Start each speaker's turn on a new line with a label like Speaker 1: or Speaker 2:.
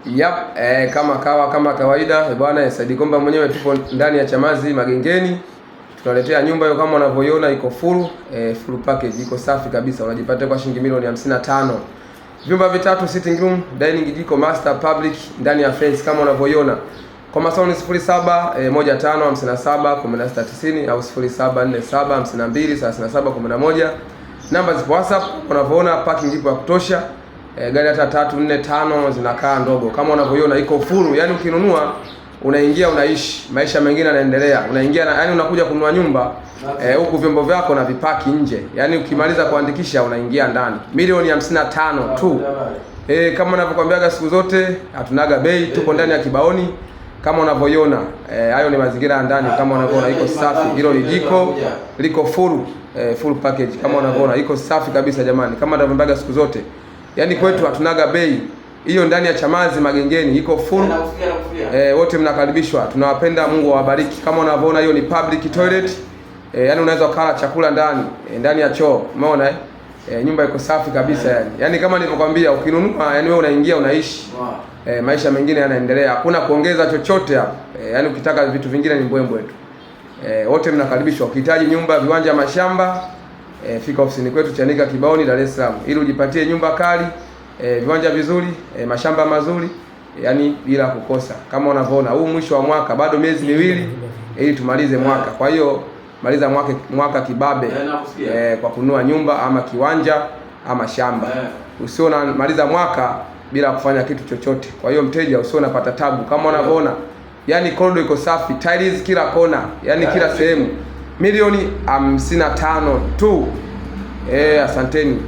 Speaker 1: Yep, kama kawa kama kawaida bwana Saidi Komba mwenyewe tupo ndani ya Chamazi Magengeni. Tunaletea nyumba hiyo kama unavyoiona iko full, full package iko safi kabisa. Unajipatia kwa shilingi milioni 55. Vyumba vitatu, sitting room, dining, jiko, master, public ndani ya fence kama unavyoiona. Kwa mawasiliano ni 07 15 57 16 90 au 0747 52 37 11. Namba zipo WhatsApp, unavyoona parking ipo ya kutosha. Gari hata tatu nne tano zinakaa ndogo kama unavyoiona iko full, yani ukinunua unaingia unaishi, maisha mengine yanaendelea. Unaingia na, yani unakuja kununua nyumba huku vyombo vyako na vipaki nje, yani ukimaliza kuandikisha unaingia ndani. Milioni 55 tu. Kama ninavyokuambiaga siku zote hatunaga bei, tuko ndani ya Kibaoni kama unavyoiona. Hayo ni mazingira ya ndani kama unavyoona iko safi. Hilo ni jiko liko full, full package kama unavyoona iko safi kabisa jamani, kama ninavyoambiaga siku zote. Yaani kwetu hatunaga bei. Hiyo ndani ya Chamazi Magengeni iko full. Wote mnakaribishwa, tunawapenda. Mungu awabariki. Kama unavyoona hiyo ni public toilet. Yaani unaweza ukala chakula ndani, ndani ya choo. Umeona eh? Nyumba iko safi kabisa yani. Yaani kama nilivyokuambia ukinunua yani wewe unaingia unaishi. Maisha mengine yanaendelea. Hakuna kuongeza chochote hapo. Yaani ukitaka vitu vingine ni mbwembwe tu. Wote mnakaribishwa. Ukihitaji nyumba, viwanja, mashamba, fika ofisini kwetu Chanika Kibaoni, Dar es Salaam ili ujipatie nyumba kali, viwanja vizuri, mashamba mazuri, yani bila kukosa. Kama unavyoona huu mwisho wa mwaka bado miezi miwili ili tumalize mwaka. Kwa hiyo maliza mwaka kibabe, kwa kununua nyumba ama kiwanja ama shamba. Usio maliza mwaka bila kufanya kitu chochote. Kwa hiyo mteja usio unapata tabu. Kama unavyoona, yani corridor iko safi, tiles kila kona, yani kila sehemu. Milioni 55 tu. Asanteni.